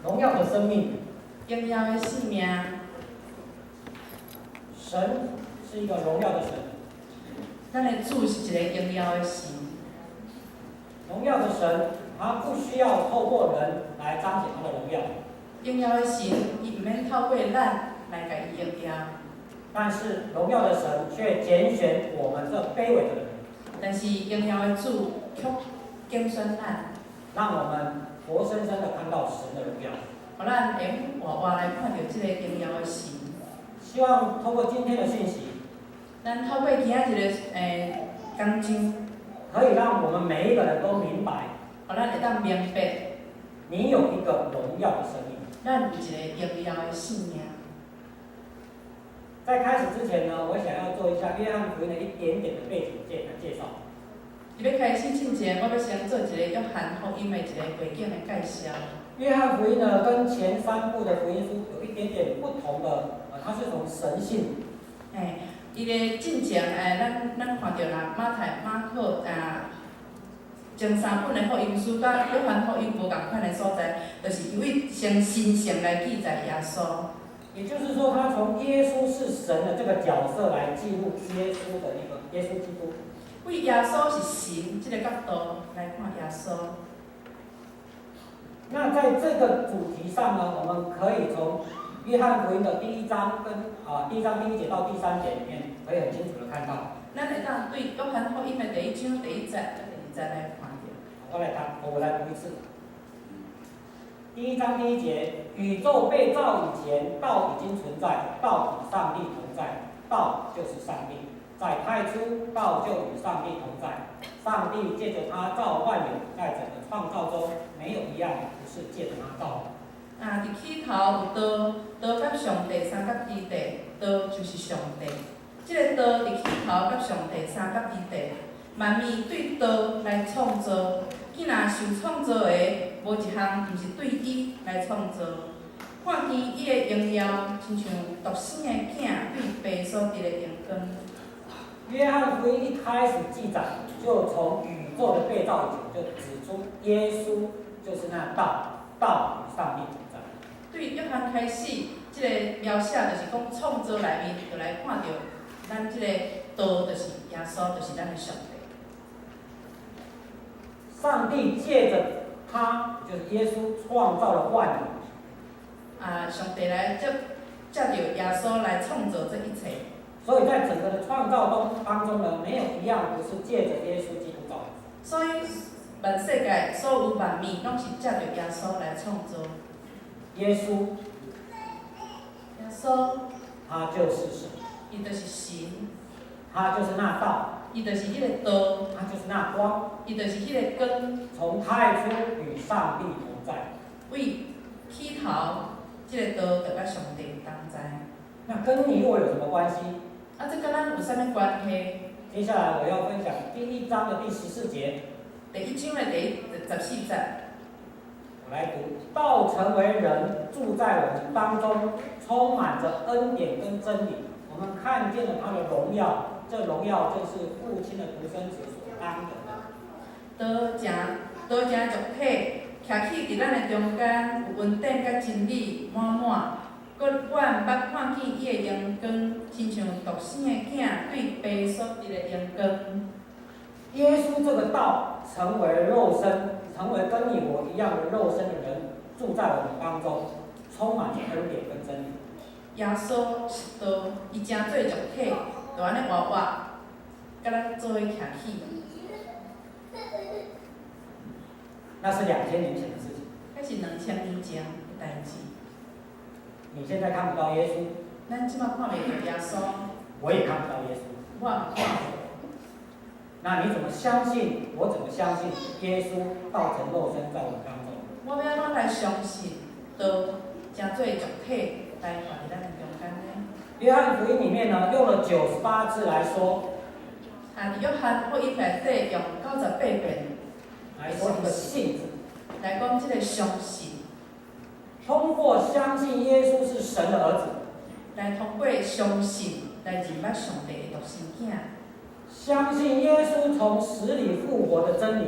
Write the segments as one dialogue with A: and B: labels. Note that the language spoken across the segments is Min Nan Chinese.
A: 榮耀的生命。
B: 榮耀的生命。
A: 神是一個榮耀的神。
B: 咱的主是一個榮耀的神。
A: 榮耀的神，他不需要透過人來彰顯他的榮耀。
B: 榮耀的神，伊毋免透過咱來共伊榮耀。
A: 但是榮耀的神卻揀選我們這卑微的人。
B: 但是榮耀的主卻揀選咱，
A: 讓我們活生生的看到神的榮耀。
B: 予咱會用活活來看著這個榮耀的神。
A: 希望透過今天的訊息，
B: 咱透過今仔日的講章，
A: 可以讓我們每一個人都明白，
B: 予咱會當明白，
A: 你有一個榮耀的生命。
B: 咱有一個榮耀的生命。
A: 在開始之前呢，我想要做一下約翰福音的一點點的背景介紹。
B: 佇欲開始進前，我欲先做一個約翰福音的一個背景的介紹。
A: 約翰福音呢，跟前三部的福音書有一點點不同的，它是從神性。
B: 伊的進前，咱看著啦，馬太、馬可啊，前三本的福音書，佮約翰福音無仝款的所在，就是伊對先神性來記載耶穌。
A: 也就是說，他從耶穌是神的這個角色來記錄耶穌的一個耶穌基督。
B: 對耶穌是神這個角度來看耶穌。
A: 那在這個主題上呢，我們可以從約翰福音的第一章跟第一章第一節到第三節裡面，可以很清楚的看到。
B: 咱會當對約翰福音的第一章第一節到第二節來看著。
A: 我來讀，我來讀一次。第一章第一節，宇宙被造以前，道已經存在，道與上帝同在，道就是上帝。在太初，道就與上帝同在。上帝借着他造萬有，在整個創造中，沒有一樣不是借着他造的。
B: 啊，佇起頭有道，道佮上帝相佮佇地，道就是上帝。這個道佇起頭佮上帝相佮佇地，萬物對道來創造，既若受創造的，無一項毋是對伊來創造。看見伊的榮耀，親像獨生的囝對父所得的榮光。
A: 約翰福音一開始記載，就從宇宙的被造以前就指出耶穌就是那道，道與上帝同在。
B: 對約翰開始，這個描寫就是講創造內面，就來看著咱這個道就是耶穌，就是咱的上帝。
A: 上帝借着他，就是耶穌創造了萬有。
B: 啊，上帝來藉著耶穌來創造這一切。
A: 所以在整個的創造當中呢，沒有一樣不是借着耶穌基督造的。
B: 所以萬世界所有萬物攏是藉著耶穌來創造。
A: 耶穌，
B: 耶穌，
A: 他就是神。
B: 伊就是神。
A: 他就是那道。
B: 伊就是彼個道。
A: 他就是那光。
B: 伊就是彼個光。
A: 從太初與上帝同在。
B: 對起頭，這個道就佮上帝同在。
A: 那跟你我有什麼關係？
B: 啊，這佮咱有啥物關係？
A: 接下來我要分享第一章的第14節。
B: 第一章的第14節。
A: 我來讀：道成為人，住在我們當中，充滿着恩典跟真理。我們看見了他的榮耀，這榮耀正是父親的獨生子所當得的。
B: 道成道成肉體，徛起佇咱的中間，有恩典佮真理滿滿。閣阮捌看見伊的榮光，親像獨生的囝對父所得的榮光。
A: 耶穌這個道成為肉身，成為跟你我一樣的肉身的人，住在我們當中，充滿着恩典跟真理。
B: 耶穌是道，伊成做肉體，就按呢活活，佮咱做伙徛起。
A: 那是2000年前的事情。
B: 彼是2000年前的代誌。
A: 你現在看不到耶穌。
B: 咱這馬看袂著耶穌。
A: 我也看不到耶穌。
B: 我也看袂。
A: 那你怎麼相信？我怎麼相信耶穌道成肉身在我們當中？
B: 我欲按怎來相信道成做肉體來活佇咱的中間呢？
A: 約翰福音裡面呢，用了98次來說。
B: 啊，佇約翰福音內底用98遍
A: 來說一個信字。
B: 來講這個相信。
A: 通過相信耶穌是神的兒子。
B: 來通過相信來認捌上帝的獨生囝。
A: 相信耶穌從死裡復活的真理。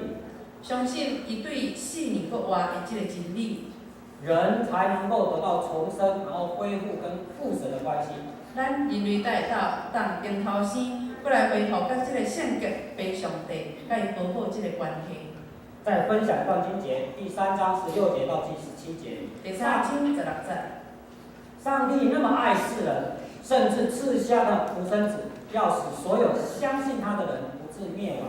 B: 相信伊對死裡復活的這個真理。
A: 人才能夠得到重生，然後恢復跟父神的關係。
B: 咱人類才會當重頭生，閣來恢復佮這个聖潔父上帝，佮伊和好這个關係。
A: 再分享一段經節，第三章16節到第17節。
B: 第三章16節。
A: 上帝那麼愛世人，甚至賜下了獨生子，要使所有相信他的人不至滅亡，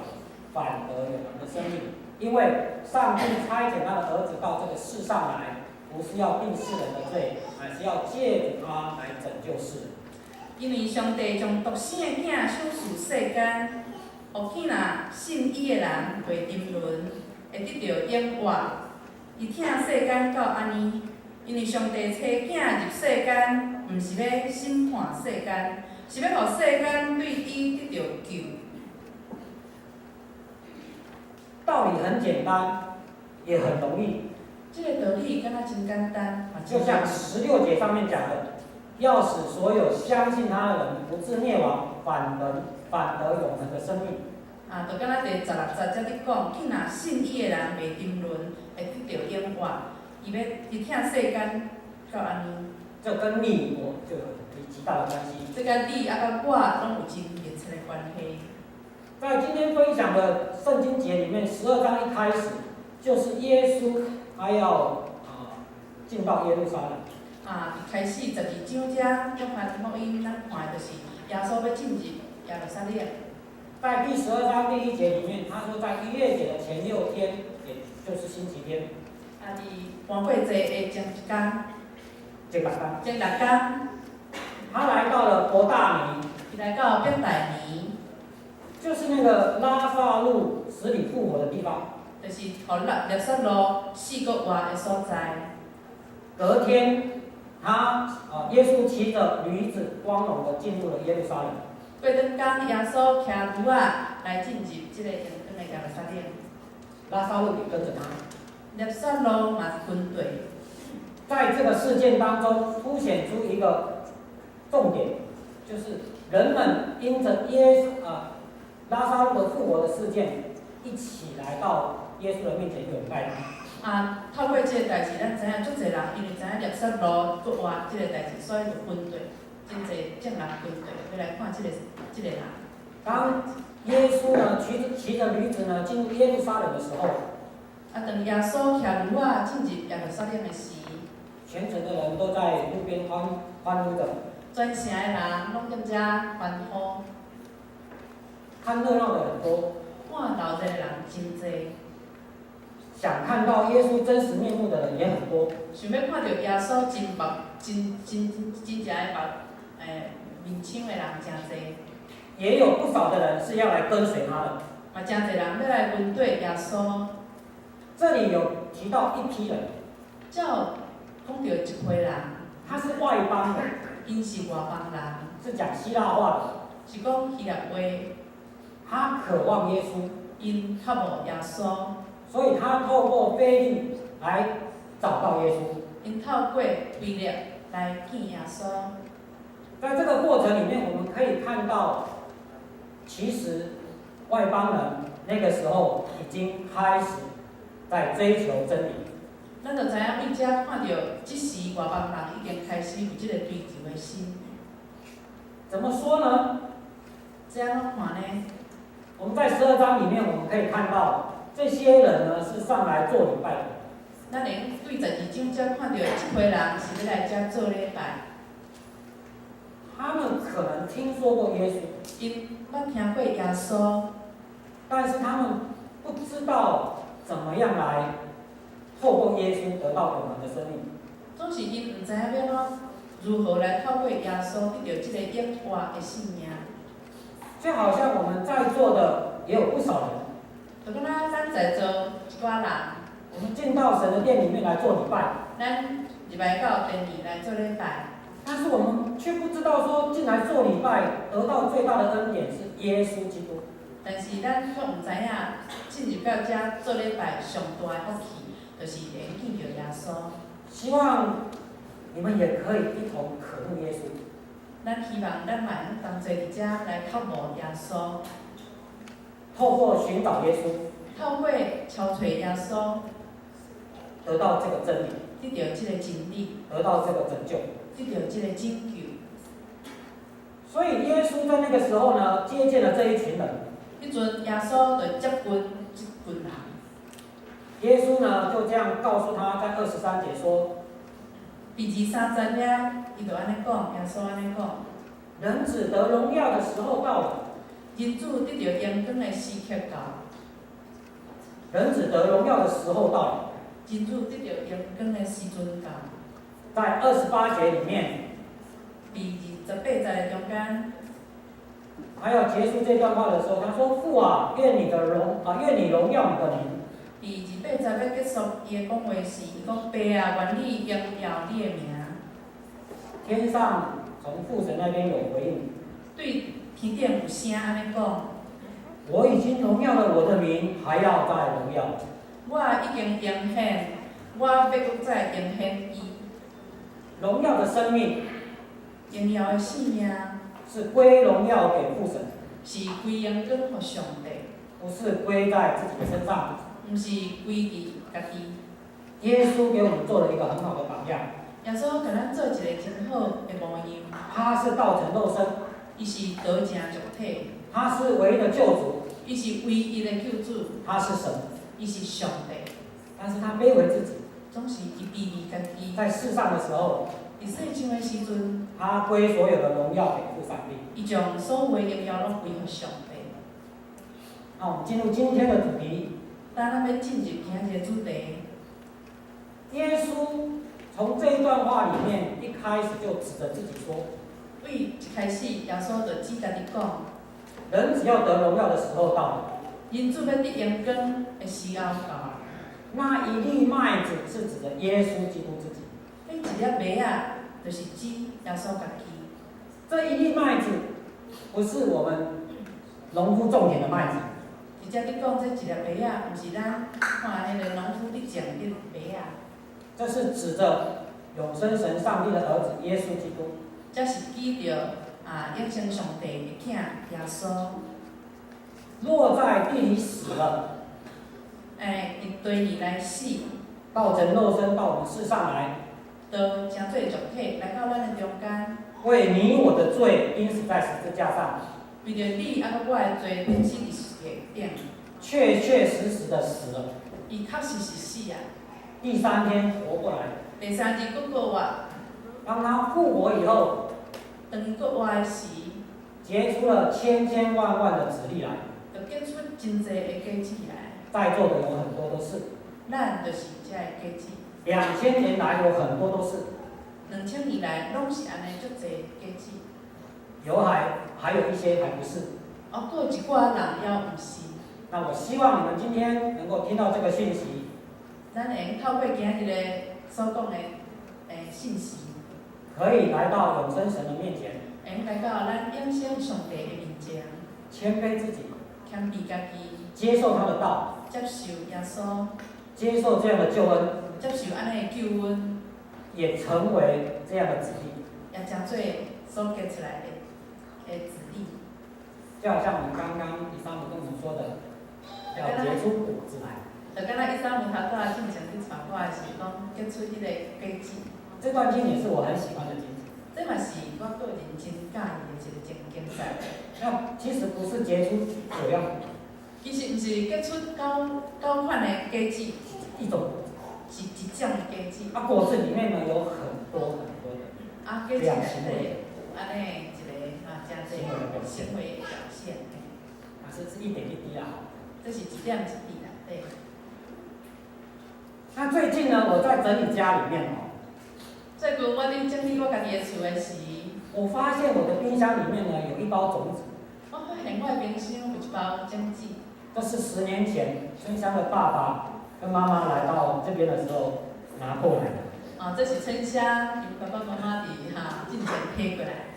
A: 反得永恆的生命。因為上帝差遣他的兒子到這個世上來，不是要定世人的罪，乃是要借着他來拯救世人。
B: 因為上帝將獨生的囝賞賜世間，予囝若信伊的人袂沉淪，會得著永活。伊疼世間到按呢，因為上帝差囝入世間，毋是欲審判世間，是欲予世間對伊得著救。
A: 道理很簡單，也很容易。
B: 這个道理敢若真簡單，嘛
A: 就像16節上面講的，要使所有相信他的人不至滅亡，反得永恆的生命。
B: 啊，就敢若第16節遮咧講，囝若信伊的人袂沉淪，會得著永活。伊欲伊疼世間到按呢。
A: 這跟你我就有極大的關係。
B: 這佮你啊佮我攏有真密切的關係。
A: 在今天分享的聖經節裡面，12章一開始就是耶穌他要進到耶路撒冷。
B: 啊，一開始12章遮，約翰福音咱看的就是耶穌欲進入耶路撒冷。
A: 在第12章第一節裡面，他說在逾越節的前6天，也就是星期天。
B: 啊，佇逾越節的前一工，
A: 這個天，
B: 前六工，
A: 他來到了伯大尼，
B: 伊來到伯大尼，
A: 就是那個拉撒路死裡復活的地方。
B: 就是予拉撒路死閣活的所在。
A: 隔天，耶穌騎着驢子，光榮的進入了耶路撒冷。
B: 過轉工，耶穌騎驢仔來進入這個榮光的耶路撒冷。
A: 拉撒路也跟着他。
B: 拉撒路嘛是跟隨。
A: 在這個事件當中，凸顯出一個重點，就是人們因着耶穌啊拉撒路的復活的事件，一起來到耶穌的面前擁拜他。
B: 啊，透過這個代誌，咱知影足濟人因為知影拉撒路復活這個代誌，所以就跟隨，真濟眾人跟隨，欲來看這個人。
A: 當耶穌呢騎着驢子呢進入耶路撒冷的時候，
B: 啊，當耶穌騎驢仔進入耶路撒冷的時，
A: 全城的人都在路邊歡呼的。
B: 全城的人攏踮遮歡呼。
A: 看熱鬧的很多。
B: 看鬧熱的人真濟。
A: 想看到耶穌真實面目的人也很多。
B: 想欲看著耶穌真目真真真正的目面相的人誠濟。
A: 也有不少的人是要來跟隨他的。
B: 嘛，誠濟人欲來跟隨耶穌。
A: 這裡有提到一批人，
B: 遮有講著一批人，
A: 他是外邦人，𪜶
B: 是外邦人，
A: 是講希臘話的，
B: 是講希臘話。
A: 他渴望耶穌，𪜶
B: 渴慕耶穌，
A: 所以他透過腓力來找到耶穌。
B: 𪜶透過腓力來見耶穌。
A: 在這個過程裡面，我們可以看到，其實外邦人那個時候已經開始在追求真理。
B: 咱就知影，對遮看著，這時外邦人已經開始有這個追求的心。
A: 怎麼說呢？
B: 這按怎看呢？
A: 我們在十二章裡面，我們可以看到，這些人呢是上來做禮拜的。
B: 咱會用對12章遮看著，這批人是欲來遮做禮拜。
A: 他們可能聽說過耶穌，𪜶
B: 捌聽過耶穌，
A: 但是他們不知道怎麼樣來透過耶穌得到永恆的生命。
B: 總是𪜶毋知影欲按怎如何來透過耶穌得著這個永活的生命。
A: 就好像我們在座的也有不少人，
B: 就敢若咱在座一寡人，
A: 我們進到神的殿裡面來做禮拜，
B: 咱入來到殿裡來做禮拜，
A: 但是我們卻不知道說進來做禮拜得到最大的恩典是耶穌基督。
B: 但是咱卻毋知影進入到遮做禮拜上大的福氣，就是會見著耶穌。
A: 希望你們也可以一同渴慕耶穌。
B: 咱希望咱嘛會當同齊佇遮來渴慕耶穌。
A: 透過尋找耶穌，
B: 透過搜尋耶穌，
A: 得得到這個真理，
B: 得著這個真理，
A: 得到這個拯救。
B: 得著這個拯救。
A: 所以耶穌在那個時候呢，接見了這一群人。
B: 彼陣耶穌就接近這群人。
A: 耶穌呢就這樣告訴他，在23節說：
B: 佇23節遐，伊就按呢講，耶穌按呢講：
A: 人子得榮耀的時候到了。
B: 人子得著榮光的時刻到。
A: 人子得榮耀的時候到了。
B: 人子得著榮光的時陣到。
A: 在28節裡面，
B: 佇28節的中間，
A: 他要結束這段話的時候，他說：父啊，願你的榮啊，願你榮耀你的名。
B: 佇28節欲結束伊的講話時，伊講：爸啊，願你榮耀你的名。
A: 天上從父神那邊有回應，
B: 對天頂有聲按呢講：
A: 我已經榮耀了我的名，還要再榮耀。
B: 我已經榮顯，我欲閣再榮顯伊。
A: 榮耀的生命，
B: 榮耀的生命，
A: 是歸榮耀給父神，
B: 是歸榮光予上帝，
A: 不是歸在自己的身上。
B: 毋是歸佇家己。
A: 耶穌給我們做了一個很好的榜樣。
B: 耶穌共咱做一個真好的模樣。
A: 他是道成肉身，
B: 伊是道成肉體，
A: 他是唯一的救主，
B: 伊是唯一的救主，
A: 他是神，
B: 伊是上帝。
A: 但是他卑微自己，
B: 總是伊卑微家己。
A: 在世上的時候，
B: 佇世上的時陣，
A: 他歸所有的榮耀給父上帝。
B: 伊將所有的榮耀攏歸予上帝。
A: 那我們進入今天的主題。
B: 當咱欲進入今仔日的主題。
A: 耶穌從這一段話裡面一開始就指着自己說：
B: 對一開始，耶穌就指家己講：
A: 人子要得榮耀的時候到了。
B: 人子欲得榮光的時候到。
A: 那一粒麥子是指的耶穌基督自己。
B: 彼一粒麥仔，就是指耶穌家己。
A: 這一粒麥子不是我們農夫種田的麥子。
B: 佇遮咧講，這一粒麥仔，毋是咱看彼个農夫佇種彼麥仔。
A: 這是指着永生神上帝的兒子耶穌基督。
B: 這是指著啊，永生上帝的囝耶穌。
A: 落在地裡死了。
B: 佇地裡來死。
A: 道成肉身到我們世上來。
B: 道成做肉體來到咱的中間。
A: 為你我的罪釘死在十字架上。
B: 為著你抑閣我的罪釘死佇十字架頂。
A: 確確實實的死了。
B: 伊確實是死啊。
A: 第三天活過來。
B: 第三日閣復活。
A: 當他復活以後，
B: 當伊復活的時，
A: 結出了千千萬萬的子粒來。
B: 就結出真濟的果子來。
A: 在座的有很多都是。
B: 咱就是這个果子。
A: 2000年來有很多都是。
B: 2000年來攏是按呢，足濟果子。
A: 有還有一些還不是。
B: 哦，閣有一寡人猶毋是。
A: 那我希望你們今天能夠聽到這個訊息。
B: 咱會用透過今日的所講的信息，
A: 可以來到永生神的面前，
B: 會用來到咱永生上帝的面前，
A: 謙卑自己，
B: 謙卑家己，
A: 接受他的道，
B: 接受耶穌，
A: 接受這樣的救恩，
B: 接受按呢的救恩，
A: 也成為這樣的子粒，
B: 也成做所結出來的子粒。
A: 就好像我們剛剛以撒姆跟我們說的，要結出果子來。
B: 就敢若以撒姆頭拄仔進前佇傳我的是講結出彼個果子。
A: 這段經也是我很喜歡的經節。
B: 這嘛是我個人真佮意的一個經節。
A: 那其實不是結出九樣。
B: 其實毋是結出九款的果子。
A: 一種。
B: 是一種的果子。
A: 啊，果子裡面呢有很多很多的。
B: 啊，果子內底有按呢一個啊，誠濟行為的表現。
A: 啊，這是一點一滴啦。
B: 這是一點一滴啦，對。
A: 那最近呢，我在整理家裡面哦。
B: 最近我佇整理我家己的厝的時，
A: 我發現我的冰箱裡面呢有一包種子。
B: 我發現我的冰箱有一包種子。
A: 這是10年前春香的爸爸跟媽媽來到這邊的時候拿過來的。
B: 哦，這是春香𪜶爸爸媽媽佇哈進前提過來。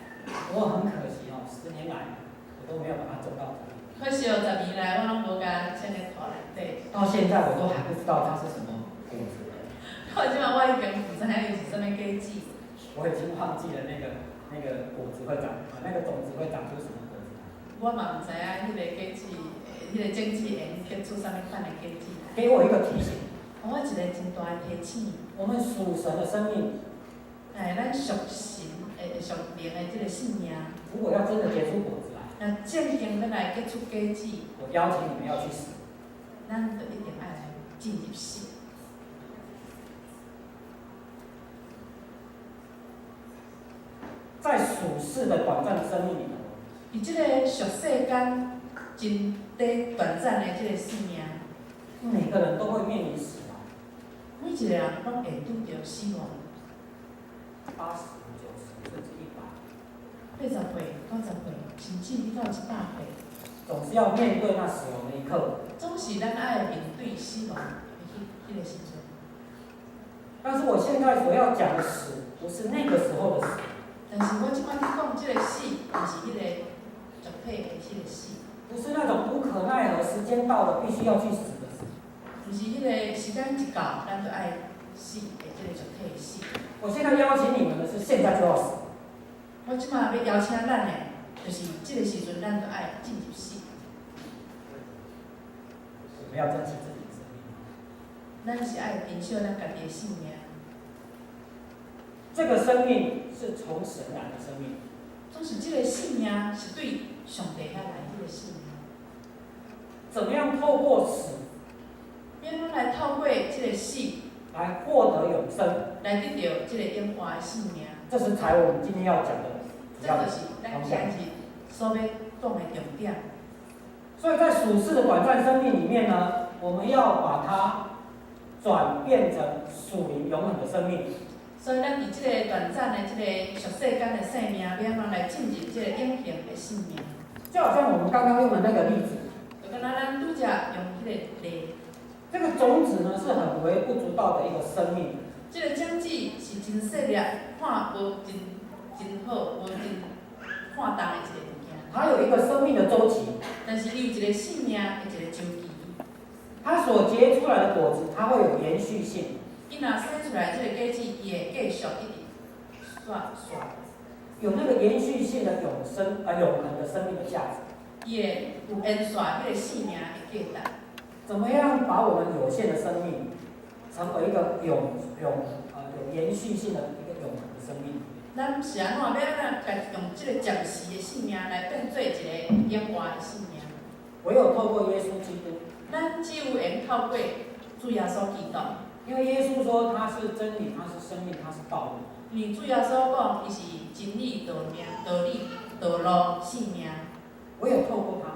A: 不過很可惜哦，10年來我都沒有把它種到土裡。
B: 可惜哦，10年來我攏無共種佇土內底。
A: 到現在我都還不知道它是什麼果子。
B: 到這馬我已經毋知影伊是啥物果子。
A: 我已經忘記了那個果子會長啊，那個種子會長出什麼果子。
B: 我嘛毋知影彼個果子，彼個種子會結出啥物款的果子來。
A: 給我一個提醒。
B: 予我一个真大的提醒。
A: 我們屬神的生命，
B: 哎，咱屬神的屬靈的這個生命，
A: 如果要真的結出果子來，
B: 若正經欲來結出果子，
A: 我邀請你們要去死。
B: 咱就一定愛來進入死。
A: 在屬世的短暫的生命裡頭，
B: 佇這個俗世間真短短暫的這個生命，
A: 每個人都會面臨死亡。
B: 每一個人攏會拄著死亡。
A: 80、90，甚至100。
B: 80歲、90歲，甚至你到100歲。
A: 總是要面對那死亡的一刻。
B: 總是咱愛面對死亡的彼個時陣。
A: 但是我現在所要講的死，不是那個時候的死。
B: 但是我這擺講這個死，毋是彼個肉體的彼個死。
A: 不是那種無可奈何，時間到了必須要去死的死。
B: 毋是彼個時間一到，咱就愛死的這個肉體的死。
A: 我現在邀請你們的是，現在就要死。
B: 我這擺欲邀請咱的，就是這個時陣，咱就愛進入死。
A: 我們要珍惜自己的生命。
B: 咱是愛珍惜咱家己的生命。
A: 這個生命是從神來的生命。
B: 總是這個生命是對上帝遐來這個生命。
A: 怎麼樣透過死？
B: 欲按怎來透過這個死，
A: 來獲得永生，
B: 來得著這個永活的生命。
A: 這是才我們今天要講的主要
B: 這就是咱今日所欲講的重點。
A: 所以在屬世的短暫生命裡面呢，我們要把它轉變成屬靈永恆的生命。
B: 所以咱佇這個短暫的這個俗世間的生命，欲按怎來進入這個永恆的生命？
A: 就好像我們剛剛用的那個例子，
B: 就敢若咱拄才用彼個例。
A: 這個種子呢，是很微不足道的一個生命。
B: 這個種子是真細粒，看無真真好，無真看重的一個物件。
A: 它有一個生命的週期。
B: 但是伊有一個生命的一個週期。
A: 它所結出來的果子，它會有延續性。
B: 伊若生出來這個果子，伊會繼續一直續續。
A: 有那個延續性的永生啊，永恆的生命的價值。
B: 伊會有延續彼個生命的價值。
A: 怎麼樣把我們有限的生命，成為一個有延續性的一個永恆的生命？
B: 咱是按怎欲按怎用這個暫時的生命來變做一個永活的生命？
A: 唯有透過耶穌基督。
B: 咱只有會透過主耶穌基督。
A: 因為耶穌說他是真理，他是生命，他是道路。
B: 因為主耶穌講，伊是真理、道命、道理、道路、生命。
A: 唯有透過他。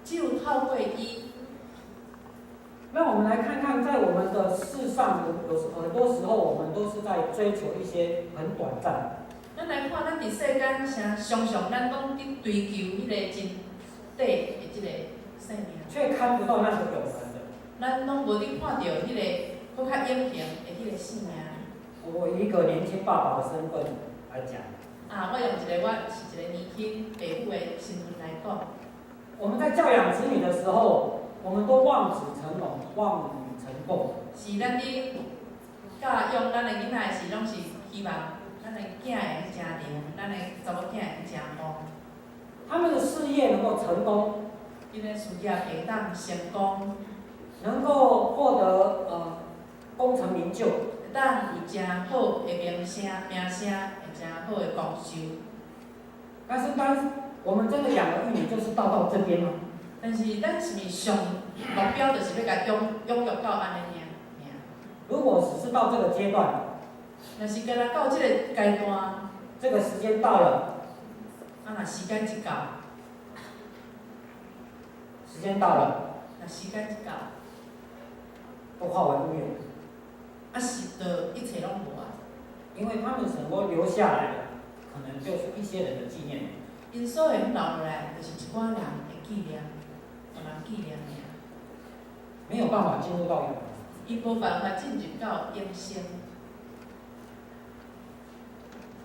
B: 只有透過伊。
A: 那我們來看看，在我們的世上，有很多時候，我們都是在追求一些很短暫。
B: 咱來看，咱佇世間，常常咱攏佇追求彼個真短的這個生命，
A: 卻看不到那個永恆的。
B: 咱攏無佇看著彼個閣較永恆的彼個生命。
A: 我以一個年輕爸爸的身份來講。
B: 啊，我用一個我是一個年輕爸母的身份來講。
A: 我們在教養子女的時候，我們都望子成龍，望女成鳳。
B: 是咱佇教養咱的囡仔時，攏是希望咱的囝會誠靈，咱的查某囝會誠好。
A: 他們的事業能夠成功，𪜶
B: 的事業會當成功，
A: 能夠獲得功成名就，
B: 會當有誠好的名聲，名聲會誠好的功就。
A: 但是當我們真的養兒育女，就是到這邊嗎？
B: 但是咱是毋是上目標就是欲共養養育到按呢爾爾？
A: 如果只是到這個階段，
B: 若是干焦到這個階段，
A: 這個時間到了，
B: 啊，若時間一到，
A: 時間到了，
B: 若時間一到，
A: 都化為烏有。
B: 啊是，就一切攏無啊。
A: 因為他們能夠留下來的，可能就是一些人的紀念。
B: 𪜶所會留落來，就是一寡人的紀念，予人紀念爾。
A: 沒有辦法進入到永恆。
B: 伊無辦法進入到永生。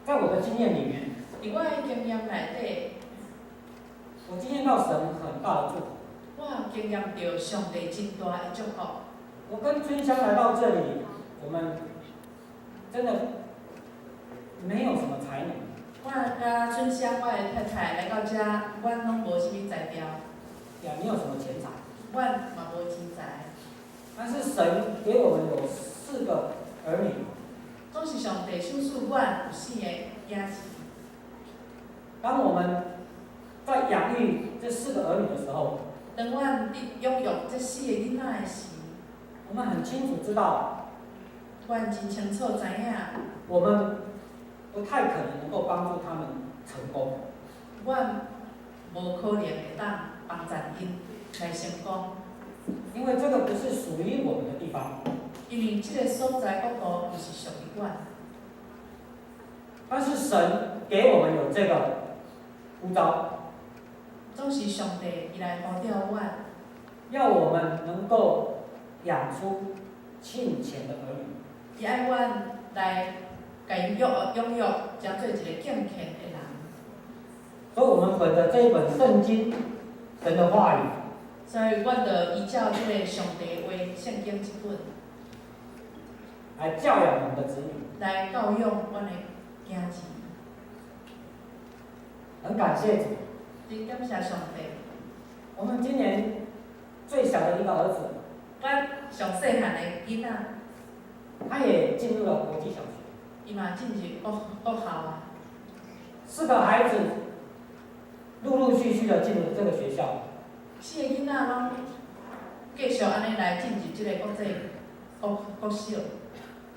A: 在我的經驗裡面，
B: 佇我的經驗內底，
A: 我經驗到神很大的祝福。
B: 我經驗著上帝真大的祝福。
A: 我跟春香來到這裡，我們真的沒有什麼才能。
B: 我佮春香，我的太太來到遮，阮攏無啥物才調，
A: 也沒有什麼錢財。
B: 阮嘛無錢財。
A: 但是神給我們有四個兒女，
B: 總是上帝賞賜阮有四個囝兒。
A: 當我們在養育這四個兒女的時候，
B: 當阮佇養育這四個囡仔的時，
A: 我們很清楚知道，
B: 阮真清楚知影，
A: 我們不太可能能夠幫助他們成功。
B: 阮無可能會當幫助𪜶來成功，
A: 因為這個不是屬於我們的地方。
B: 因為這個所在國度毋是屬於阮。
A: 但是神給我們有這個呼召，
B: 總是上帝伊來呼召阮，
A: 要我們能夠養出敬虔的兒女。
B: 伊愛阮來共𪜶養育，成做一個敬虔的人。
A: 所以，我們本着這一本聖經，神的話語，
B: 所以，阮就依照這個上帝話聖經這本，
A: 來教養我們的子女，
B: 來教養阮的囝兒。
A: 很感謝主，
B: 真感謝上帝。
A: 我們今年最小的一個兒子，
B: 阮上細漢的囡仔，
A: 他也進入了國際小學。
B: 伊嘛進入國校啊。
A: 四個孩子陸陸續續的進入這個學校。
B: 四個囡仔攏繼續按呢來進入這個國際國小。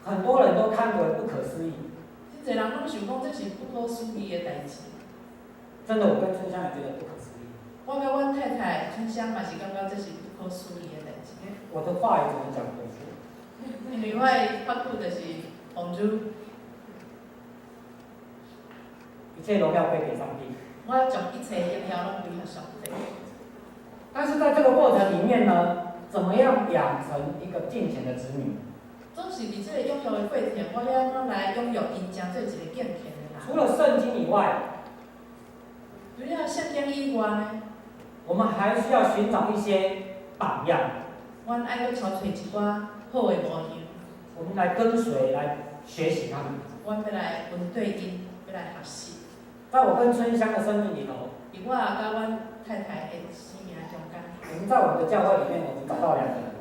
A: 很多人都看為不可思議。
B: 真濟人攏想講這是不可思議的代誌。
A: 真的，我跟春香也覺得不可思議。
B: 我佮阮太太春香嘛是感覺這是不可思議的代誌。
A: 我的話語怎麼講回去？
B: 因為我的法語就是 Bonjour。
A: 一切榮耀歸給上帝。
B: 我將一切榮耀攏歸予上帝。
A: 但是在這個過程裡面呢，怎麼樣養成一個敬虔的子女？
B: 總是佇這個養育的過程，我欲按怎來養育𪜶，成做一個敬虔的人？
A: 除了聖經以外，
B: 除了聖經以外呢，
A: 我們還需要尋找一些榜樣。
B: 阮愛閣揣揣一寡好的模樣。
A: 我們來跟隨，來學習他們。
B: 阮欲來跟綴𪜶，欲來學習。
A: 在我跟春香的生命裡頭，
B: 佇我佮阮太太的生命中間，
A: 我們在我們的教會裡面，我們找到兩個人。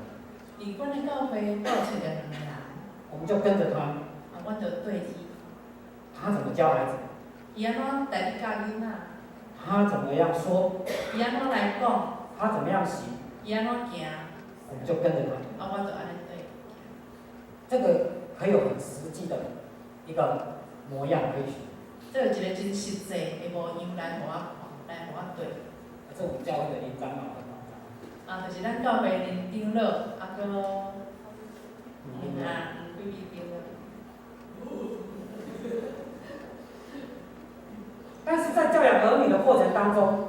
B: 佇阮的教會，我有揣著兩個人。
A: 我們就跟着他。
B: 啊，阮就綴伊。
A: 他怎麼教孩子？
B: 伊按怎帶你教囡仔？
A: 他怎麼樣說？
B: 伊按怎來講？
A: 他怎麼樣行？
B: 伊按怎行？
A: 我們就跟着他。
B: 啊，我就按呢綴。
A: 這個可以有很實際的一個模樣可以學。
B: 這有一個真實際的模樣來予我看，來予我綴。
A: 這我們教會的林長老跟黃長老。
B: 啊，就是咱教會林長老，啊，閣啊，黃貴美長老。
A: 但是在教養兒女的過程當中，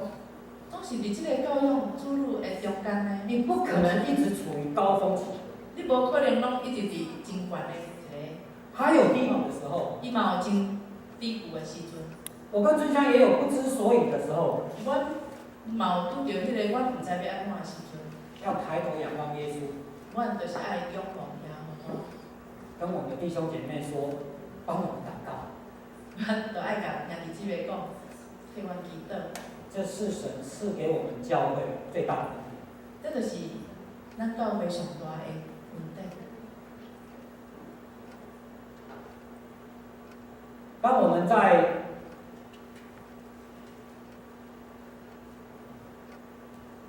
B: 總是佇這個教養子女的中間呢，
A: 你不可能一直處於高峰期。
B: 你無可能攏一直佇真懸的一個。
A: 還有低谷的時候。
B: 伊嘛有真低谷的時陣。
A: 我跟春香也有不知所以的時候。
B: 阮嘛有拄著彼個阮毋知欲按怎的時陣。
A: 要抬頭仰望耶穌。
B: 阮就是愛仰望耶穌。
A: 跟我們的弟兄姐妹說，幫我們禱告。
B: 阮就愛共兄弟姊妹講，替阮祈禱。
A: 這是神賜給我們教會最大的恩典。
B: 這就是咱教會上大的恩典。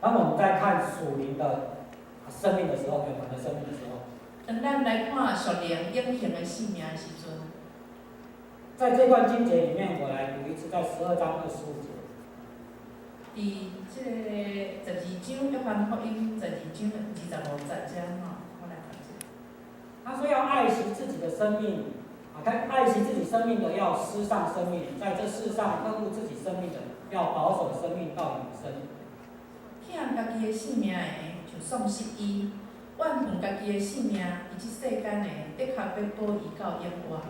A: 當我們在看屬靈的生命的時候，永恆的生命的時候，
B: 當咱來看屬靈永恆的生命的時陣，
A: 在這段經節裡面，我來讀一次，在12章25節。
B: 佇這個十二章約翰福音十二章25節遮吼，我來讀一下。
A: 他說要愛惜自己的生命，啊，他愛惜自己生命的要失喪生命，在這世上恨惡自己生命的，要保守生命到永生。
B: 疼家己的性命的，就喪失伊；怨恨家己的性命，佇這世間的，的確欲保伊到永活。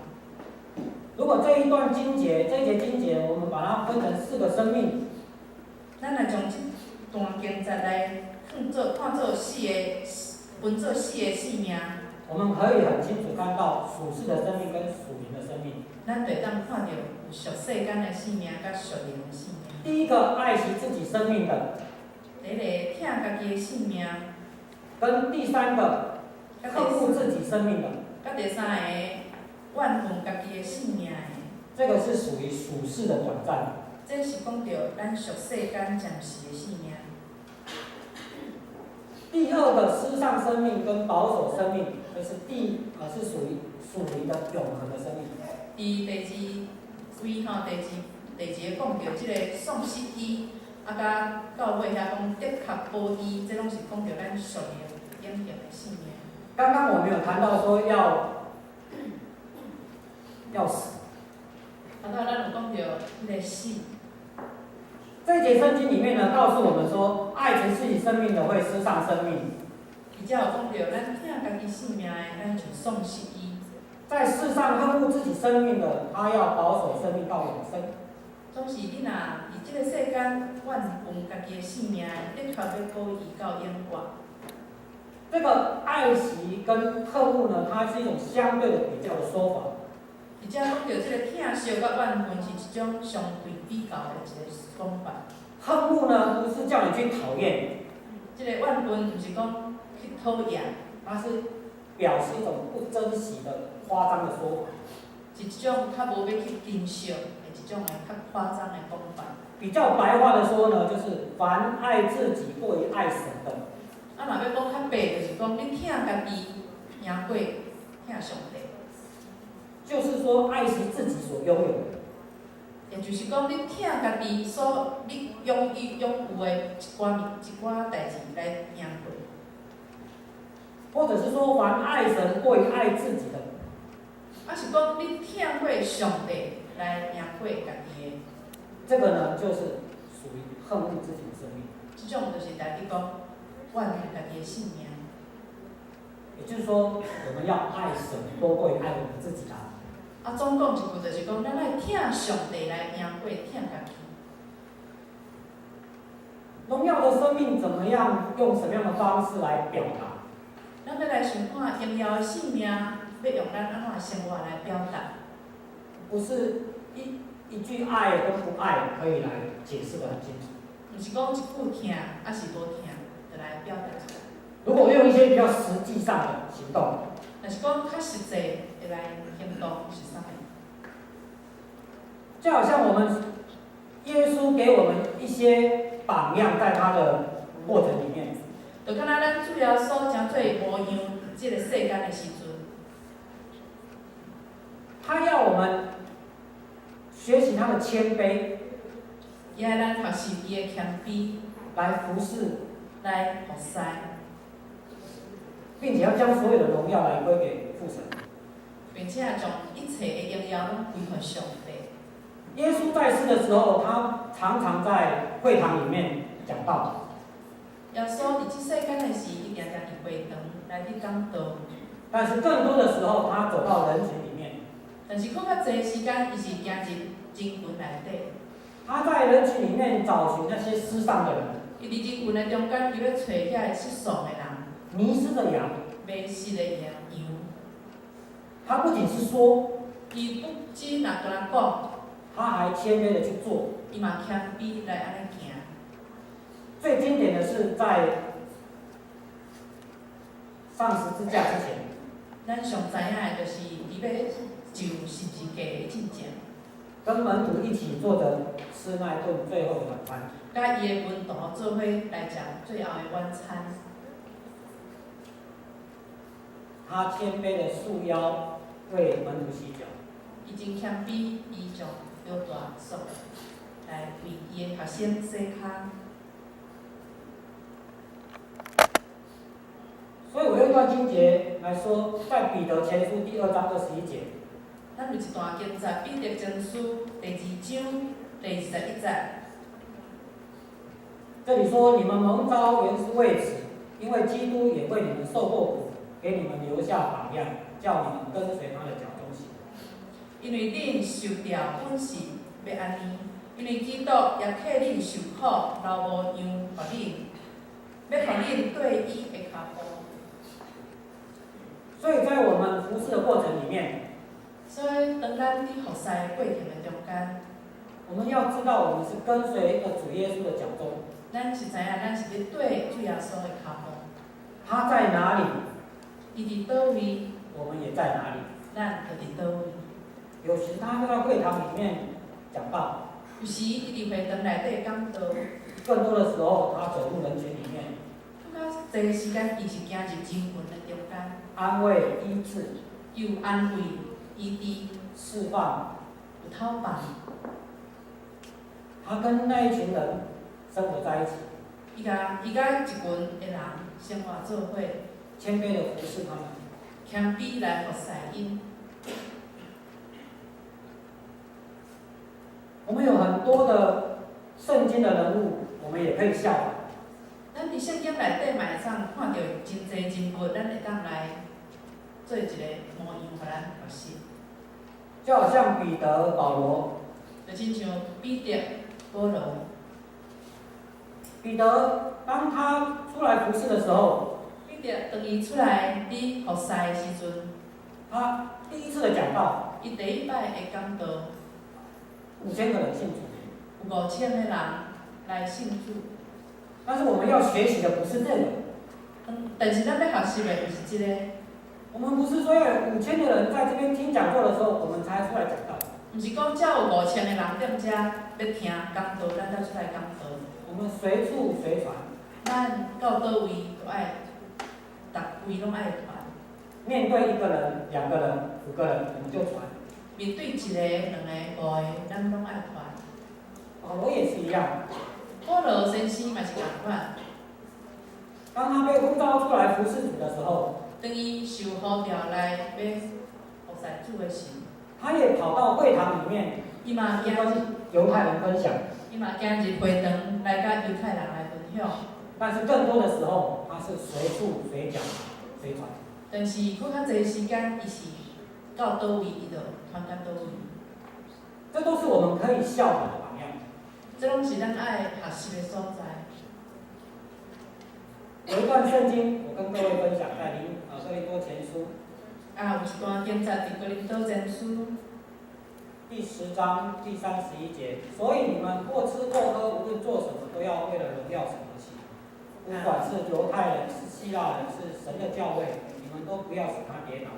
A: 如果這一段經節，這一節經節，我們把它分成四個生命。
B: 咱來將這段經節來看做四個，分做四個生命。
A: 我們可以很清楚看到屬世的生命跟屬靈的生命。
B: 咱就會當看著有屬世間的生命佮屬靈的生命。
A: 第一個愛惜自己生命的。
B: 第一個疼家己的性命。
A: 跟第三個恨惡自己生命的，
B: 佮第三个怨恨家己的性命的。
A: 這個是屬於屬世的短暫。
B: 這是講著咱屬世間暫時的性命。
A: 第二個失喪生命跟保守生命，這是是屬於屬靈的永恆的生命。
B: 佇第二位吼，第二個講著這個喪失伊，啊，佮到尾遐講的確保伊，這攏是講著咱屬靈永恆的性命。
A: 剛剛我們有談到說要死。
B: 頭拄咱有講著彼個死。
A: 這節聖經裡面呢，告訴我們說，愛惜自己生命的會失喪生命。
B: 而且有講著，咱疼家己性命的，咱就喪失伊。
A: 在世上恨惡自己生命的，他要保守生命到永生。
B: 總是你若佇這個世間怨恨家己的性命的，的確欲保伊到永活。
A: 這個愛惜跟恨惡呢，它是一種相對的比較的說法。
B: 而且講著這個疼惜佮怨恨是一種相對比較的一個講法。
A: 恨惡呢，不是叫你去討厭。
B: 這個怨恨毋是講去討厭，
A: 它是表示一種不珍惜的誇張的說法。
B: 是一種較無欲去珍惜的一種的較誇張的講法。
A: 比較白話的說呢，就是凡愛自己過於愛神的。
B: 啊，若欲講較白，就是講你疼家己贏過疼上帝。
A: 就是說愛惜自己所擁有的。
B: 也就是講，你疼家己所你擁有擁有的一寡物一寡代誌來贏過。
A: 或者是說，凡愛神過於愛自己的。
B: 啊，是講你疼過上帝來贏過家己的。
A: 這個呢，就是屬於恨惡自己的生命。
B: 這種就是代表講怨恨家己的性命。
A: 也就是說，我們要愛神多過於愛我們自己啦。
B: 啊，總講一句就是講，咱愛疼上帝來贏過疼家己。
A: 榮耀的生命怎麼樣？用什麼樣的方式來表達？
B: 咱欲來想看榮耀的生命，欲用咱按怎生活來表達？
A: 不是一句愛跟不愛可以來解釋得很清楚。
B: 毋是講一句疼，抑是無疼，就來表達出來。
A: 如果用一些比較實際上的行動，
B: 若是講較實際的來行動是啥物？
A: 就好像我們耶穌給我們一些榜樣，在他的過程裡面。
B: 就敢若咱主耶穌成做模樣，這個世間的時陣，
A: 他要我們學習他的謙卑，
B: 伊愛咱學習伊的謙卑，
A: 來服侍，
B: 來服侍，
A: 並且要將所有的榮耀來歸給父神，
B: 並且將一切的榮耀攏歸予上帝。
A: 耶穌在世的時候，他常常在會堂裡面講道。
B: 耶穌佇這世間的時，伊定定佇會堂來去講道。
A: 但是更多的時候，他走到人群裡面。
B: 但是閣較濟時間，伊是行入人群內底。
A: 他在人群裡面找尋那些失喪的人。
B: 伊佇人群的中間，伊欲揣遐個失喪的人。
A: 迷失的羊。
B: 迷失的羊。
A: 他不僅是說，
B: 伊不只若干焦講，
A: 他還謙卑的去做。
B: 伊嘛謙卑來按呢行。
A: 最經典的是在上十字架之前。
B: 咱上知影的就是伊欲上十字架的進前，
A: 跟門徒一起坐著吃那頓最後的晚餐。
B: 佮伊的門徒做伙來食最後的晚餐。
A: 他謙卑的束腰為門徒洗腳。
B: 伊真謙卑，伊將腰帶束來為伊的學生洗跤。
A: 所以我用一段經節來說，在彼得前書第2章21節。
B: 咱有一段經節，彼得前書第二章第二十一節。
A: 這裡說：你們蒙召原是為此，因為基督也為你們受過苦，給你們留下榜樣，叫你們跟隨他的腳蹤行。
B: 因為恁受召本是欲按呢，因為基督也替恁受苦，留模樣予恁，欲予恁綴伊的跤步。
A: 所以在我們服侍的過程裡面，
B: 所以當咱佇服侍的過程的中間，
A: 我們要知道我們是跟隨一個主耶穌的腳蹤。
B: 咱是知影，咱是咧綴主耶穌的跤步。
A: 他在哪裡？
B: 伊佇佗位，
A: 我們也在哪裡。
B: 咱就佇佗位。
A: 有時他在會堂裡面講道，
B: 有時伊佇會堂內底講道，
A: 更多的時候他走入人群裡面，
B: 閣較濟時間伊是行入人群的中間，
A: 安慰、醫治、
B: 有安慰、醫治、
A: 釋放。
B: 有透放。
A: 他跟那一群人生活在一起，
B: 伊佮一群的人生活做伙，
A: 謙卑的服侍他們。
B: 謙卑來服侍𪜶。
A: 我們有很多的聖經的人物，我們也可以效法。
B: 咱佇聖經內底嘛會當看著真濟人物，咱會當來做一個模樣，予咱學習。
A: 就好像彼得、保羅。
B: 就親像彼得、保羅。
A: 彼得當他出來服侍的時候，
B: 彼得當伊出來佇服侍的時陣，
A: 他第一次的講道，
B: 伊第一擺的講道，
A: 5000個人信主。
B: 有5000個人來信主。
A: 但是我們要學習的不是這個。
B: 但是咱欲學習的毋是這個。
A: 我們不是說要有5000個人在這邊聽講座的時候，我們才出來講道。
B: 毋是講遮有5000個人踮遮欲聽講道，咱才出來講道。
A: 我們隨處隨傳。
B: 咱到佗位都愛，逐位攏愛傳。
A: 面對一個人、兩個人、五個人，我們就傳。
B: 面對一個、兩個、五個，咱攏愛傳。
A: 保羅也是一樣。
B: 保羅先生嘛是仝款。
A: 當他被呼召出來服侍主的時候，
B: 當伊受呼召來欲服侍主的時，
A: 他也跑到會堂裡面，
B: 伊嘛
A: 跟猶太人分享。
B: 伊嘛行入會堂來佮猶太人來分享。
A: 但是更多的時候，他是隨處隨講隨傳。
B: 但是閣較濟時間，伊是到佗位，伊就傳到佗位。
A: 這都是我們可以效法的榜樣。
B: 這攏是咱愛學習的所在。
A: 有一段聖經，我跟各位分享，在哥林多前書。
B: 啊，有一段經節佇哥林多前書
A: 第10章第31節，所以你們或吃或喝，無論做什麼，都要為了榮耀神而行。不管是猶太人，是希臘人，是神的教會，你們都不要使他跌倒。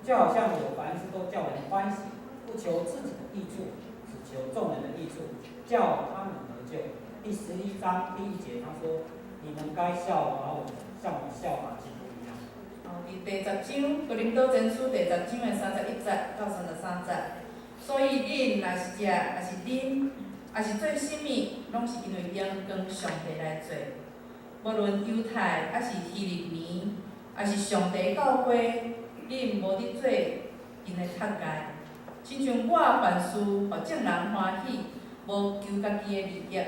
A: 就好像我凡事都叫人歡喜，不求自己的益處，只求眾人的益處，叫他們得救。第11章第1節，他說：你們該效法我，像我效法基督一樣。
B: 哦，佇第十章哥林多前書第十章的31節到33節。所以恁若是食，抑是啉，抑是做啥物，攏是因為榮光上帝來做。無論猶太，抑是希利尼，抑是上帝教會，恁無佇做𪜶的踢礙。親像我凡事予眾人歡喜，無求家己的利益，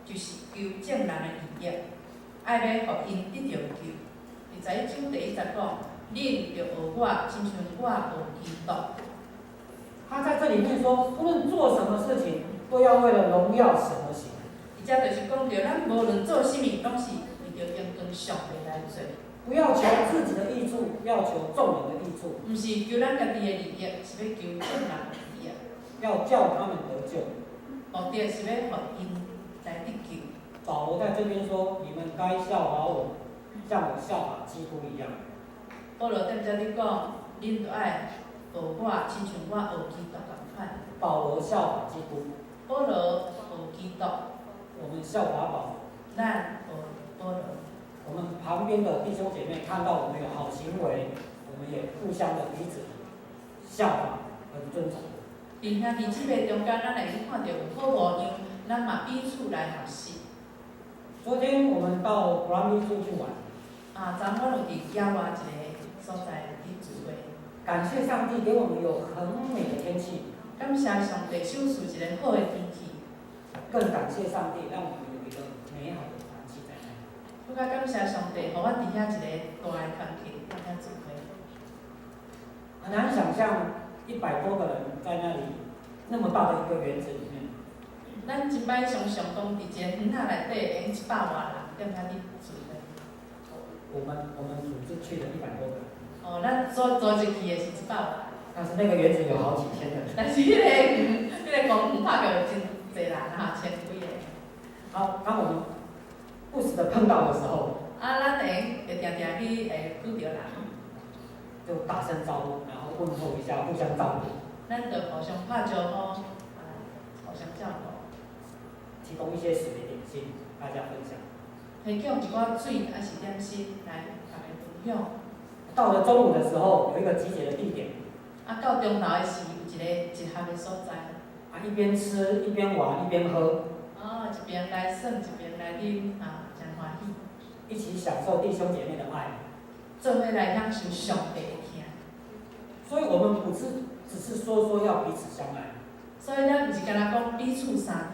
B: 就是求眾人的利益，愛欲予𪜶得著救。佇11章第1節講，恁著學我，親像我學基督。
A: 他在這裡面說，不論做什麼事情，都要為了榮耀神而行。
B: 伊遮就是講著，咱無論做啥物，攏是為著榮光上帝來做。
A: 不要求自己的益處，要求眾人的益處。
B: 毋是求咱家己的利益，是欲求眾人的利益。
A: 要叫他們得救。
B: 目的是欲予𪜶來得救。
A: 保羅在這邊說：你們該效法我，像我效法基督一樣。
B: 保羅踮遮佇講，恁著愛學我，親像我學基督仝款。
A: 保羅效法基督。
B: 保羅學基督。
A: 我們效法保羅。
B: 咱學保羅。
A: 我們旁邊的弟兄姐妹看到我們有好行為，我們也互相的彼此效法和尊重。
B: 佇兄弟姊妹中間，咱會去看著有好模樣，咱嘛彼此來學習。
A: 昨天我們到布蘭比處去玩。
B: 啊，昨昏有佇野外一個所在去聚會。
A: 感謝上帝給我們有很美的天氣。
B: 感謝上帝賞賜一個好的天氣。
A: 更感謝上帝讓我們有一個美好的團契在那裡。
B: 閣較感謝上帝，予阮佇遐一個大的團契，踮遐聚會。
A: 很難想象100多個人在那裡那麼大的一個園子裡面。
B: 咱真歹想象講，佇一個園仔內底，會用100外人踮遐佇聚會。
A: 我們組織去的100多個人。
B: 哦，咱所組織去的是100外人。
A: 但是那個園子有好幾千人。
B: 但是彼個公園拍起有真濟人哈，千幾个。
A: 好，當我們不時的碰到的時候，
B: 啊，咱會會定定去會拄著人。
A: 就打聲招呼，然後問候一下，互相照顧。
B: 咱就互相拍招呼，啊，互相照顧。
A: 提供一些水點心，大家分享。
B: 提供一寡水，抑是點心來逐家分享。
A: 到了中午的時候，有一個集結的地點。
B: 啊，到中晝的時，有一個集合的所在。
A: 啊，一邊吃一邊玩一邊喝。
B: 哦，一邊來耍，一邊來啉，啊，誠歡喜。
A: 一起享受弟兄姐妹的愛。
B: 做伙來享受上帝的疼。
A: 所以，我們不是只是說說要彼此相愛。
B: 所以，咱毋是干焦講彼此相疼。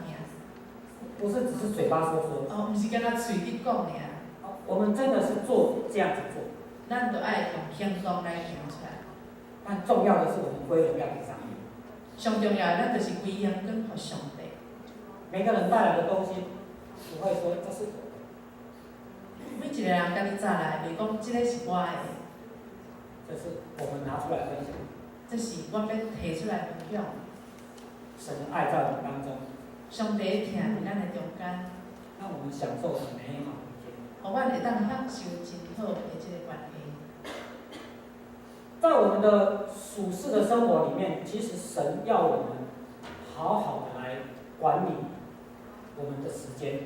A: 不是只是嘴巴說說。
B: 哦，毋是干焦喙佇講爾。
A: 我們真的是做這樣子做。
B: 咱著愛用行動來行出來。
A: 但重要的是，我們歸榮耀給上帝。
B: 上重要的，咱就是歸榮光予上帝。
A: 每個人帶來的東西，不會說這是我的。
B: 每一個人家己帶來，袂講這个是我的。
A: 這是我們拿出來分享。
B: 這是阮欲提出來分享。
A: 神的愛在我們當中。
B: 上帝的疼佇咱的中間。
A: 讓我們享受很美好的一天。
B: 予阮會當享受真好的這个關係。
A: 在我們的屬世的生活裡面，其實神要我們好好的來管理我們的時間。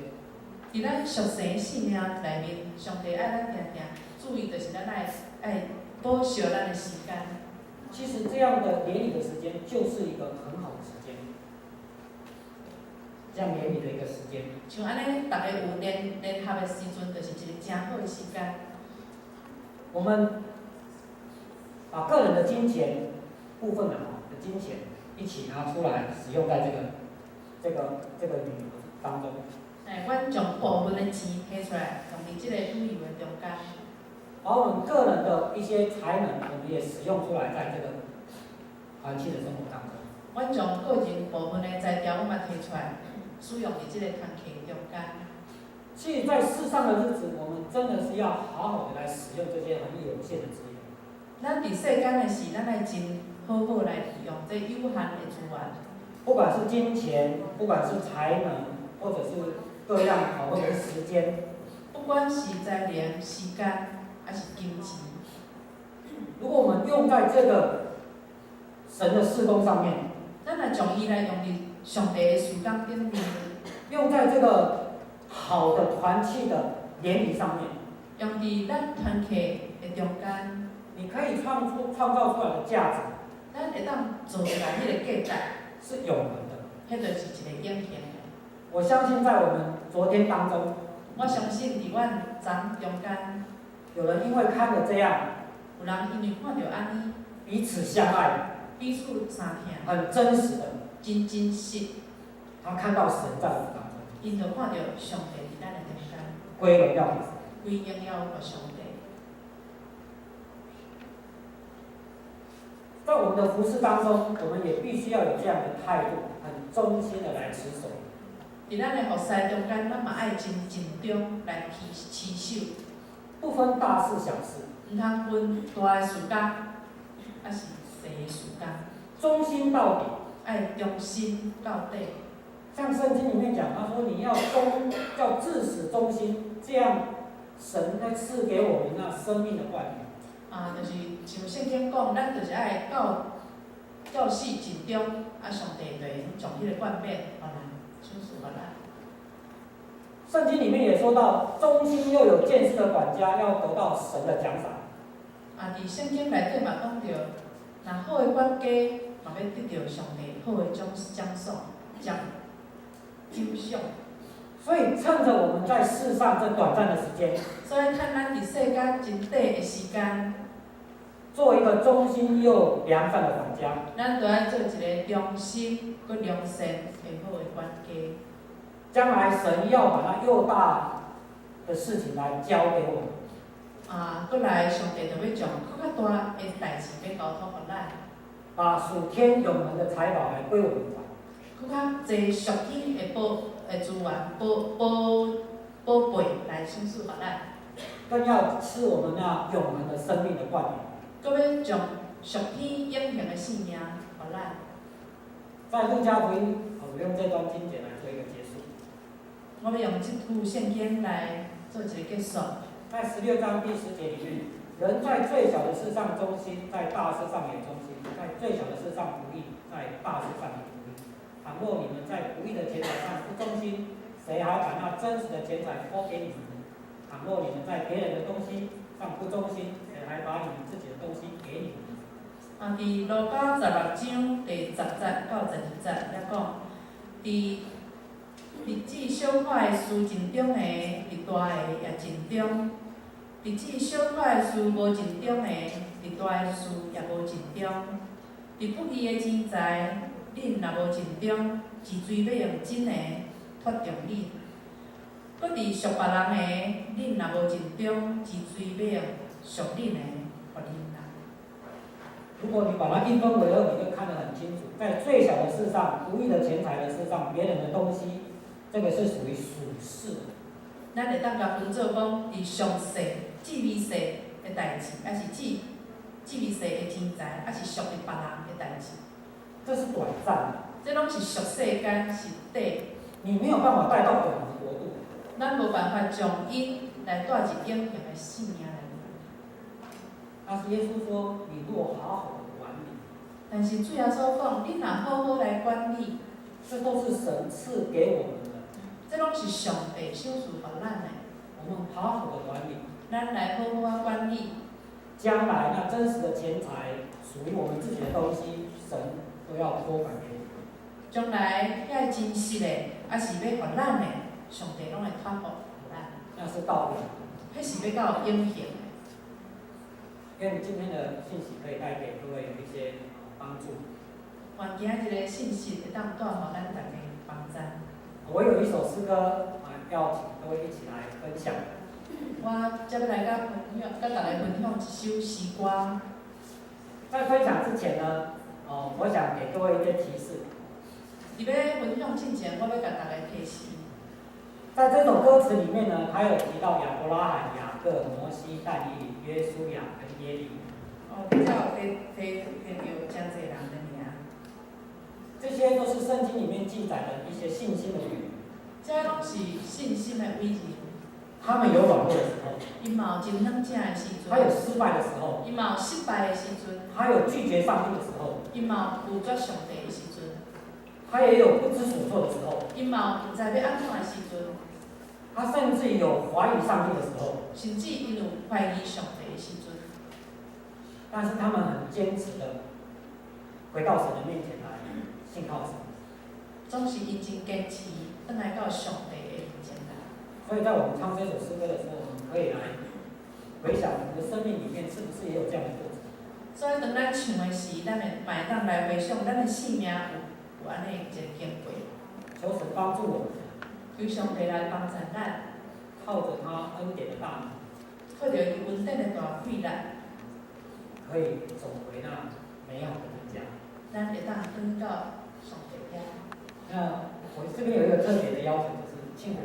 B: 佇咱屬世的生命內面，上帝愛咱定定注意，就是咱愛愛保守咱的時間。
A: 其實這樣的聯誼的時間，就是一個很好的時間。這樣聯誼的一個時間。
B: 像按呢，逐家有聯聯合的時陣，就是一個誠好的時間。
A: 我們把個人的金錢部分的的金錢一起拿出來使用在這個旅遊當中。
B: 哎，阮將部分的錢提出來，用佇這個旅遊的中間。
A: 把我們個人的一些才能，我們也使用出來，在這個團契的生活當中。
B: 阮將個人部分的才調，阮嘛提出來，使用佇這個團契中間。
A: 其實，在世上的日子，我們真的是要好好的來使用這些很有限的資源。
B: 咱佇世間的時，咱愛真好好來利用這有限的資源。
A: 不管是金錢，不管是才能，或者是各樣好，或者是時間。
B: 不管是才能、時間，抑是金錢。
A: 如果我們用在這個神的事工上面，
B: 咱若將伊來用佇上帝的事工頂面，
A: 用在這個好的團契的聯誼上面，
B: 用佇咱團契的中間，
A: 你可以創造出來的價值，
B: 咱會當做出來彼個價值
A: 是永恆的。
B: 彼就是一個永恆的。
A: 我相信在我們昨天當中，
B: 我相信佇阮昨中間，
A: 有人因為看了這樣，
B: 有人因為看著按呢，
A: 彼此相愛，
B: 彼此相疼，
A: 很真實的，
B: 真真實。
A: 他看到神在我們當中，𪜶
B: 就看著上帝佇咱的中間，
A: 歸榮耀給神，
B: 歸榮耀予上帝。
A: 在我們的服事當中，我們也必須要有這樣的態度，很忠心的來持守。
B: 佇咱的服事中間，咱嘛愛真盡忠來持持守，
A: 不分大事小事，
B: 毋通分大的事工，抑是細的事工，
A: 忠心到底，
B: 愛忠心到底。
A: 像聖經裡面講，他說你要忠，要至死忠心，這樣神會賜給我們那生命的冠冕。
B: 啊，就是像聖經講，咱就是愛到到死盡忠，啊，上帝就會將彼個冠冕予咱，賞賜予咱。
A: 聖經裡面也說到，忠心又有見識的管家要得到神的獎賞。
B: 啊，佇聖經內底嘛講著，若好的管家嘛欲得著上帝好的獎獎賞、獎獎賞。
A: 所以趁着我們在世上這短暫的時間，
B: 所以趁咱佇世間真短的時間，
A: 做一個忠心又良善的管家。
B: 咱著愛做一個忠心閣良善的好的管家。
A: 將來神要把那又大的事情來交給我們。
B: 啊，閣來上帝就欲將閣較大的代誌欲交託予咱。
A: 把屬天永恆的財寶來歸我們管。
B: 閣較濟屬天的寶的資源、寶寶寶貝來賞賜予咱。
A: 更要賜我們那永恆的生命的冠冕。
B: 閣欲將屬天永恆的生命予咱。
A: 在路加福音，我用這段經節來做一個結束。
B: 我欲用這句聖經來做一個結束。
A: 在16章第10節裡面。人在最小的事上忠心，在大事上也忠心；在最小的事上不義，在大事上也不義。倘若你們在不義的錢財上不忠心，誰還把那真實的錢財託給你們呢？倘若你們在別人的東西上不忠心，誰還把你們自己的東西給你們呢？
B: 啊，佇路加16章第10節到12節遐講，佇佇至小可的事盡忠的，佇大的也盡忠；佇至小可的事無盡忠的，佇大的事也無盡忠。佇不義的錢財，恁若無盡忠，是誰欲用真的託付恁？閣佇屬別人的，恁若無盡忠，是誰欲用屬恁的予恁啦？
A: 如果你把它一分為二，你就看得很清楚。在最小的事上，不義的錢財的事上，別人的東西，這個是屬於屬世的。
B: 咱會當共分做講，佇上細、至微細的代誌，抑是至至微細的錢財，抑是屬於別人的代誌。
A: 這是短暫的，
B: 這攏是屬世間，是短。
A: 你沒有辦法帶到永恆國度。
B: 咱無辦法將𪜶來帶入永恆的生命內面。
A: 但是耶穌說：“你若好好的管理，
B: 但是主耶穌講，你若好好來管理，
A: 這都是神賜給我們的。
B: 這攏是上帝賞賜予咱的。
A: 我們好好的管理，
B: 咱來好好仔管理，
A: 將來那真實的錢財屬於我們自己的東西，神都要託管給你。
B: 將來遐真實的，抑是欲予咱的，上帝攏會託付予咱。
A: 那是到永恆。
B: 彼是欲到永恆的。
A: 願今天的信息可以帶給各位有一些幫助。
B: 願今仔日的信息會當帶予咱大家幫助。
A: 我有一首詩歌啊，要請各位一起來分享。
B: 我接欲來佮分享，佮大家分享一首詩歌。
A: 在分享之前呢，哦，我想給各位一個提示。
B: 佇欲分享進前，我欲共大家提示。
A: 在這首歌詞裡面呢，他有提到亞伯拉罕、雅各、摩西、但以理、約書亞跟耶利米。
B: 哦，這有提提提著誠濟人的名。
A: 這些都是聖經裡面記載的一些信心的偉人。
B: 這攏是信心的偉人。
A: 他們有軟弱的時候。
B: 𪜶嘛有真軟弱的時陣。
A: 他有失敗的時候。
B: 𪜶嘛有失敗的時陣。
A: 他有拒絕上帝的時候。
B: 𪜶嘛有拒絕上帝的時陣。
A: 他也有不知所措的時候。
B: 𪜶嘛有毋知欲按怎的時陣。
A: 他甚至有懷疑上帝的時候。
B: 甚至𪜶有懷疑上帝的時陣。
A: 但是他們很堅持的回到神的面前來信靠神。
B: 總是𪜶真堅持，轉來到上帝的面前來。
A: 所以在我們唱這首詩歌的時候，我們可以來回想我們的生命裡面是不是也有這樣的過程。
B: 所以當咱唱的時，咱會嘛會當來回想咱的生命有按呢一个經過。
A: 求神幫助我們。
B: 求上帝來幫助咱。
A: 靠着他恩典的大能。
B: 靠著伊恩典的大威力。
A: 可以走回那美好的家。
B: 咱會當轉到上帝遐。
A: 那我這邊有一個特別的要求，就是慶福，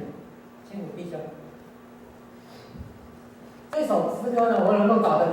A: 慶福弟兄。這首詩歌呢，我能夠找得。